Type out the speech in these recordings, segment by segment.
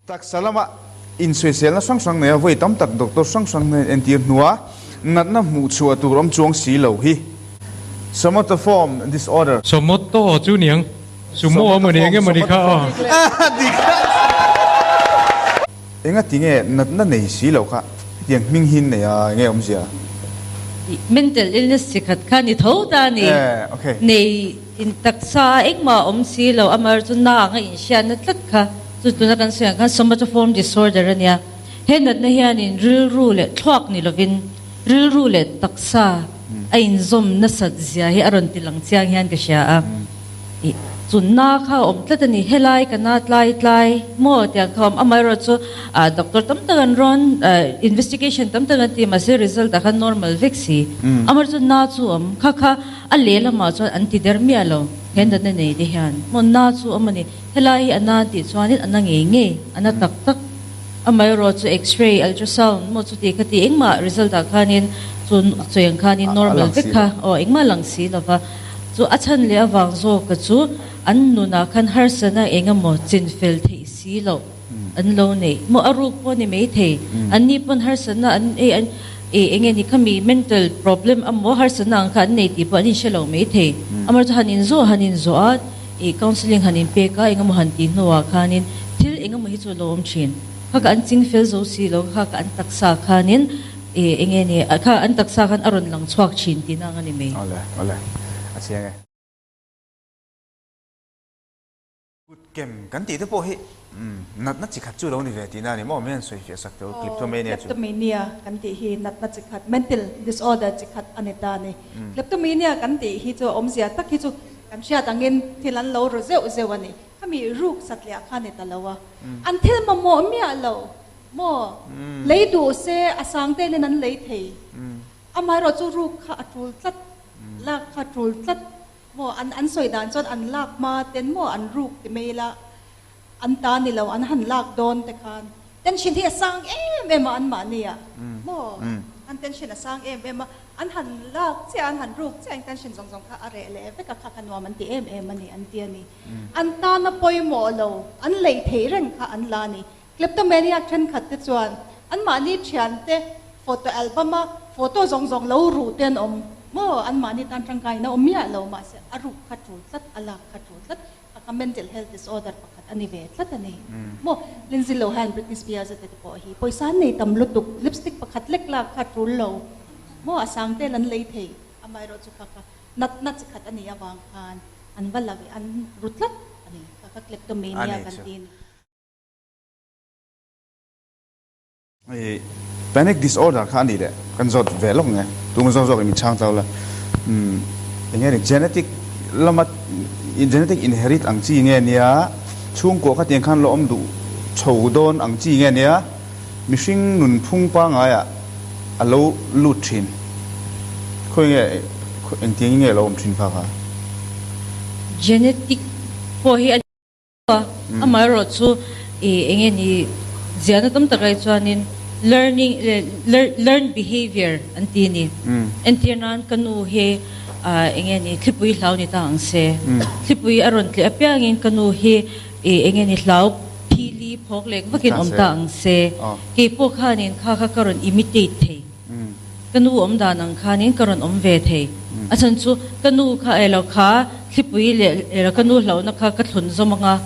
Taksa lama insawiselna hrang hrang neia vawi tam tak doctor hrang hrang hnen entir hnua natna hmuh chhuah tur awm chuang si lo hi Somatoform disorder. Somoto chu niang, sumo a mawni enge mawni kha aw. Enga tinge natna nei si lo kha hetiang hming hi nei a enge awmzia? Mental illness chi khat kha ni tho ta a ni. Nei in taksa a engmah a awm si lo, amah chu na anga inhriatna tlat kha chu tuna kan sawi ang khan somatoform disorder a nia. He natna hianin rilru leh thluak ni lovin rilru leh taksa a inzawm nasat zia hi a rawn ti lang chiang hian ka hria a. Ih, chu na kha a awm tlat a ni, helai ka na tlai tlai maw tiang kha a awm, amaherawh chu ah doctor tam tak an rawn investigation tam tak an ti mahse result ah khan normal vek si, amaherawh chu na chu a awm, kha kha a lehlamah chuan an ti der miah lo, he natna nei te hian maw na chu a awm a ni, helai hi a na an tih chuanin a na ngei ngei, a na tak tak, amaherawh chu x-ray, ultrasound maw chuti kha ti engmah result ah khanin chu chaweng khanin normal vek kha aw engmah lang si lova. Chu a chhan leh avang zawka chu an nunah khan harsatna eng emaw chinfel theih si loh an lo neih maw a ruk pawh a ni maithei. Anni pawn harsatna an ei an ei eng nge ni khami mental problem emaw harsatna ang kha an nei tih pawh an inhre lo maithei. Amaherawhchu han inzawh han inzawh a ih counselling han inpek a eng emaw han tih hnuah khanin thil eng emaw hi chu a lo awm thin. Kha ka an chingfel zo si lo kha ka an taksa khanin E, enge ni, kha an taksa khan a rawn lang chhuak thin tihna ang a ni mai. Awle, awle, a chiang e. Kut kem kan tih te pawh hi natna chi khat chu lo ni ve tihna a ni maw? Min han sawi fiah sak teh u, kleptomania chu. Kleptomania kan tih hi natna chi khat, mental disorder chi khat a ni ta a ni. Kleptomania kan tih hi chu a awmzia tak hi chu kan hriat angin thil an lo ru zeuh zeuh a ni. Khami ruk satliah kha ni ta lo a, an thil mamawh miah lo. Maw? Lei duh se a sang telin an lei thei. Amaherawh chu ruk kha a tul tlat, lak kha a tul tlat. Maw? An an sawi dan chuan an lak hma ten maw an ruk ti mai ila an ta ni lo an han lak dawn te khan tension hi a sang em em a anmahni ah. Maw? An tension a sang em em a, an han lak chiah an han ruk chiah in tension zawng zawng kha a reh leh vek a kha kha nuam an ti em em a ni an ti a ni. An tana pawimawh lo an lei theih reng kha an la a ni. Kleptomaniac thenkhat te chuan anmahni thiante photo album a photo zawng zawng lo ruh te an awm maw? Anmahni tan tangkaiin a awm miah lo mahse a ruk kha tul tlat, a lak kha tul tlat, a kha mental health disorder pakhat a ni ve tlat a ni maw? Lindsay Lohan, Britney Spears te pawh hi pawisa an nei tam lutuk, lipstick pakhat lek lak kha tul lo maw? A sang tel an lei thei, amaherawh chu kha kha natna chi khat a nih avang khan an va la ve, an ru tlat a ni, kha kha kleptomania kan ti a ni. I panic disorder kha a nih leh kan zawt ve lawk nge tuma zawk zawk in min chhang tlau la umm eng nge ni genetic lama genetic inherit ang chi nge nia chhungkua kha tiang khan la awm duh chho dawn ang chi nge nia mihring nunphung pangai ah a lo lut thin khawi nge engtiang in nge a lo awm thin kha kha. Genetic pawh hi a. Amaherawh chu i eng nge ni ziahna tam tak ai chuanin learning learn behavior an ti a ni. Entir nan ka nu hi eng nge ni thlipui hlau ni ta ang se. Thlipui a rawn tleh apiangin ka nu hi i eng nge ni hlau phili phawk lek vakin awm ta ang se. Keipawh khanin kha kha ka rawn imitate thei. Ka nu awm dan ang khanin ka rawn awm ve thei. A chhan chu ka nu kha elo kha thlipui leh elo ka nu hlauhna kha ka thlun zawm ang a,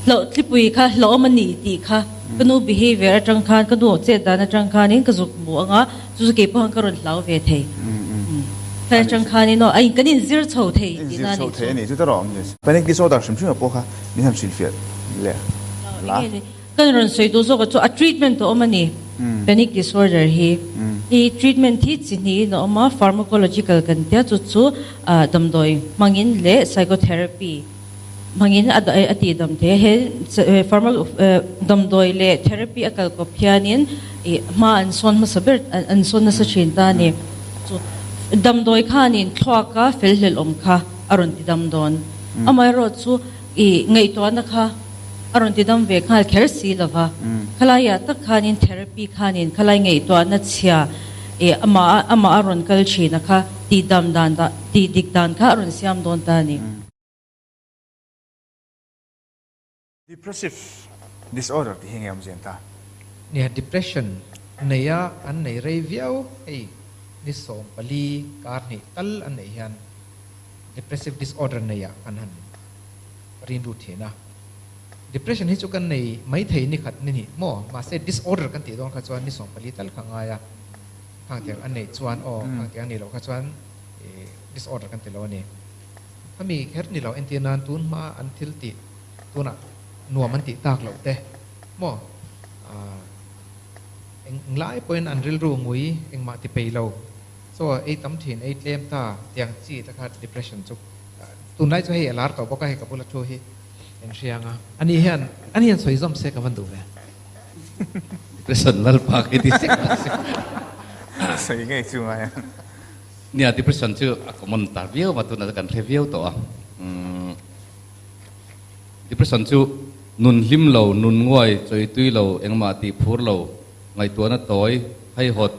hlauh thlipui kha hlauhawm a ni tih kha ka nu behavior atang khan ka nu chet dan atang khanin ka zuk hmu ang a, chu chu keipawh khan ka rawn hlau ve thei. Kha atang khanin aw a in kan inzir chho thei tihna a nih chu. Inzir chho thei a nih chu ta rawh. Panic disorder hrim hrim ah pawh kha min han hrilhfiah leh la. Kan rawn sawi duh zawkah chu a treatment a awm a ni, panic disorder hi. I treatment hi chi hnihin a awm a, pharmacological kan tia chu chu damdawi hmangin leh psychotherapy hmangin a tih dam thei a. He damdawi leh therapy a kal kawp hianin i hma an sawn hmasa ber an sawn nasa thin ta a ni. Chu damdawi khanin thluaka fel hlelh awm kha a rawn ti dam dawn. Amaherawhchu i ngaihtuahna kha a rawn ti dam ve nghal kher si lo va, khalaiah tak khanin therapy khanin khalai ngaihtuahna chhia eh amah amah a rawn kal thin a kha tih dam dan tih dik dan kha a rawn siam dawn ta a ni. Depressive. Disorder tih hi nge awmzia an ta? Nia, depression neia an nei rei viau, hei ni 14 kar hnih tal an neih hian depressive disorder neiah kan han rinru thin a. Depression hi chu kan nei mai thei ni khat ni hnih maw? Mahse disorder kan tih dawn kha chuan ni 14 tal kha ngai a, khang tiang an neih chuan aw, khang tiang an neih loh kha chuan disorder kan ti lo a ni. Khami kher ni lo entir nan tun hma an thil tih tunah nuam an tih tak loh te maw? Eng lai pawhin an rilru ngui engmah ti pei lo. Chaw ei tam thin, ei tlem ta tiang chi te kha depression chu tunlai chu hei a lar tawh bawk a, hei ka bula thu hi en hriang a. Ani hian ani hian sawi zawm se ka van duh ve. Depression lalpa khi ti sek tak sek. Sawi ngei chu ngai a. Nia depression chu a common ta viau a tunah chu kan hre viau tawh a. Depression chu nun hlim lo, nun nguai, chawi tui lo, engmah tih phur lo, ngaihtuahna tawi, haihawt,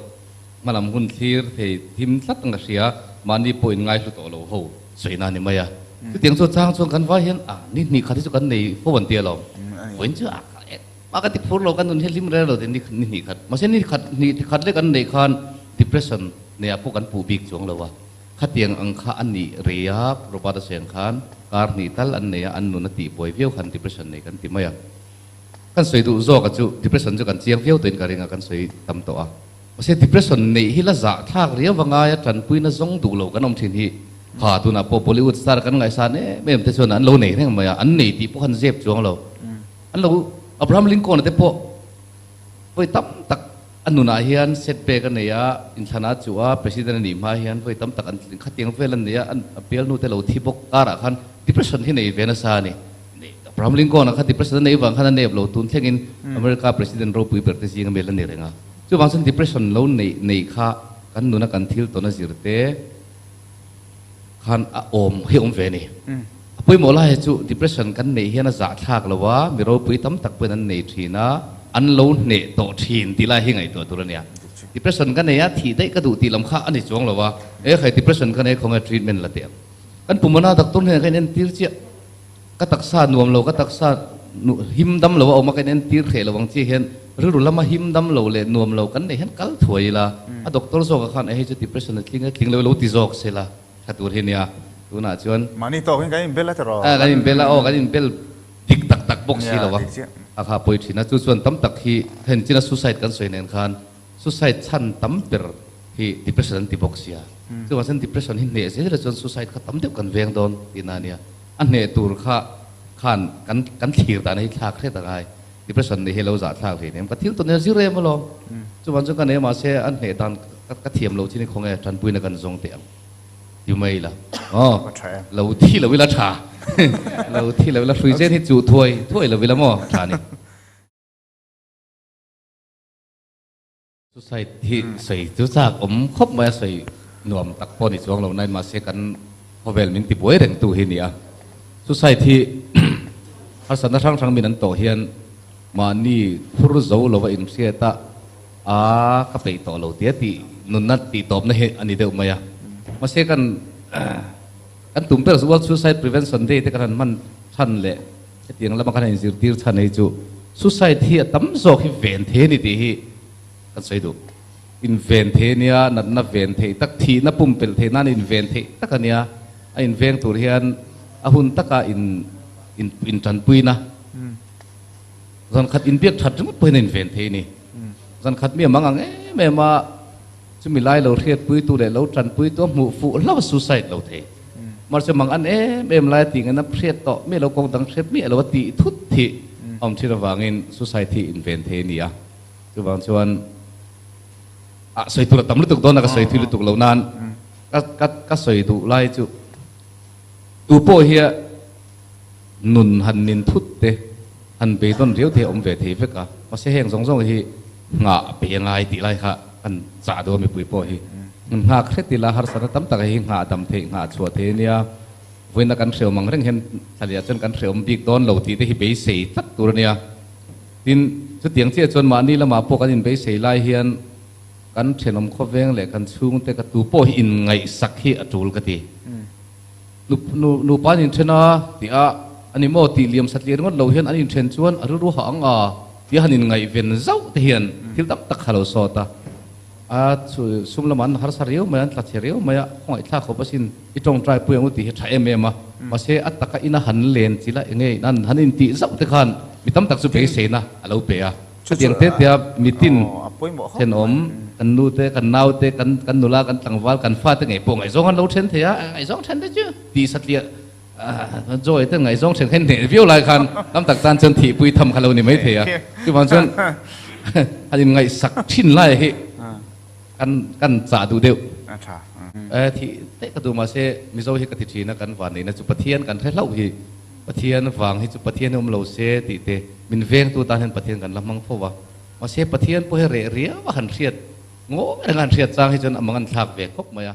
Hmalam hun thlir thei thim tlat ang ka hria, mahni pawh in ngaihlu tawh lo ho sawi na ni mai a. Chutiang chu chang chuan kan vai hian a ni hnih khat hi chu kan nei fo an ti alawm. Vawiin chu a engmah ka ti phur lo, ka nun hi hlim rel lo ti ni hnih khat. Mahse ni khat hnih khat lek an neih khan depression neiah pawh kan puh bik chuang lo a. Khatiang ang kha a nih rei a, Robert a sawi ang khan kar hnih tal an nei a, an nun a tihbuai viau khan depression nei kan ti mai a. Kan sawi duh zawk a chu depression chu kan chiang viau tawhin ka ring a, kan sawi tam tawh a. Mahse depression neih hi la zah thlak riau a ngai a, tanpuina zawng duh lo kan awm thin hi. Kha tunah pawh Bollywood star kan ngaihsan em em te chuan an lo nei reng mai a, an nei tih pawh khan zep chuang lo. An lo Abraham Lincoln a te pawh vawi tam tak a nunah hian setback a nei a, inthlan a chuh a, president a nih hma hian vawi tam tak an khatiang vel an nei a, a bialnu te lo thi bawk karah khan depression hi nei ve nasa a ni. Abraham Lincoln a kha depression a neih vang khan a nep lo tun thlengin America president ropui ber te zinga mel a ni reng a. Chuvang chuan depression lo neih neih kha kan nuna kan thil tawn a zir te khan a awm hi a awm ve a ni. A pawimawh lai hi chu depression kan neih hian a zahthlak lo a, mi ropui tam tak pawhin an nei thin a, an lo hneh tawh thin tih lai hi ngaihtuah tur a nia. Depression ka nei a, thih daih ka duh tih lam kha a ni chuang lo a, e khai depression ka nei khawnge treatment la teh ang. Kan pumana doctor hnenah ka inentir chiah. Ka taksa nuam lo, ka taksa him dam lo a awm a, ka inentir hreh lo ang chiah hian rilru lama him dam lo leh nuam lo kan neih hian kal thuai ila, a doctor zawkah khan hei chu depression a tling a tling lo i lo ti zawk se la tha tur hi nia, tunah chuan. Mahni tawk in kan inbel a tiraw? Kan inbel a, aw kan inbel dik tak tak bawk si lo a, a kha pawi thin a, chu chuan tam tak hi hen china suicide kan sawi nen khan suicide chhan tam ber hi depression an ti bawk sia, chuvang chuan depression hi hneh zel ila chuan suicide kha tam deuh kan veng dawn tihna a nia. A hneh tur kha khan kan kan thlir dan hi thlak hret a ngai. Depression nih hi lo zah thlak hlei nem. Ka thil tawn hi a zir em alawm. Chuvang chuan ka nei mahse a hneh dan ka thiam lo chin hi khawnge tanpuina kan zawng teh ang ti mai ila. Aw lo thi lo ila tha. Lo thi lo ila hrui zen hi chuh thuai thuai lo ila maw tha ni. Suicide hi sawi chu chak awm khawp mai a, sawi nuam tak pawh ni chuang lo nain mahse kan khawvel min ti buai reng tu hi a ni a. Suicide hi harsatna hrang hrang min an tawh hian mahni phur zo lova inhriat a, a ka peih tawh lo tia tih nunna tih tawpna hi a ni deuh mai a. Mahse kan kan tum ber World Suicide Prevention Day te kan han hman chhan leh Hetiang lama kan inzirtir chhan hi chu suicide hi a tam zawk hi ven thei a ni tih hi kan sawi duh. Inven thei a nia, natna ven theih tak, thihna pumpelh theih nan inven theih tak a nia. A inveng tur hian a hun taka in in intanpuina zan khat inbiak that ringawt pawhin a inven thei a ni. Zan khat mi a mang ang em em a, chumi lai lo hriatpuitu leh lo tanpuitu a hmuh fuh hlauh a suicide lo thei. Mahse mang an em em lai a tih ngaihna hriat tawh miah lo kawng dang hriat miah lo a tih thut thih a awm thin avangin suicide hi inven thei a ni a. Chuvang chuan ah sawi tur a tam lutuk dawn a ka sawi thui lutuk lo nan ka ka ka sawi duh lai chu tu pawh hi a nun han nin thut te han beidawn riau te hi a awm ve thei vek a. Mahse heng zawng zawng hi nghah pe ngai tih lai kha kan chah deuh a mipui pawh hi. Nghak hret ila harsatna tam tak hi nghah dam theih, nghah chhuah theih a nia. Vawiina kan hreawm ang reng hian thlaliah chuan kan hreawm bik dawn lo tih te hi beisei tlat tur a nia. Tin, chutiang chiah chuan mahni lamah pawh kan inbeisei lai hian kan thenawm khawveng leh kan chhungte ka tu pawh hi inngaihsak hi a tul ka ti. Nu, nu, nupa an inthen a tih a. Ani maw tih liam satliah ringawt lo hian an inthen chuan a rilru hah ang a tia han inngaihven zauh te hian thil tam tak kha lo sawt a. A sum lamah an harsa riau mai a, an tla chhe riau mai a, khawngaihthlak khawp asin i tawngtai pui ang u tih hi tha em em a. Mahse a taka ina han len chila enge in an han intih zauh te khan mi tam tak chu beiseina a lo pe a. Chutiang te tia mitin thenawm kan nu te, kan nau te, kan kan nula, kan tlangval, kan fa te ngei pawh ngaihzawng an lo then thei a, ngaihzawng then te chu tih satliah Joy te ngaihzawng then kha hneh viau lai khan tam tak tan chuan thihpui tham kha lo ni mai thei a. Chuvang chuan han inngaihsak thin lai hi kan kan chah duh deuh. Thih te ka duh mahse Mizo hi ka ti thin a kan vanneihna chu Pathian kan hre hlauh hi Pathian vang hi chu Pathian hi awm lo se tih te min vengtu tan hian Pathian kan la hmang fo a. Mahse Pathian pawh hi reh riau a han hriat ngawi reng a han hriat chang hi chuan a mang an thlak ve khawp mai a.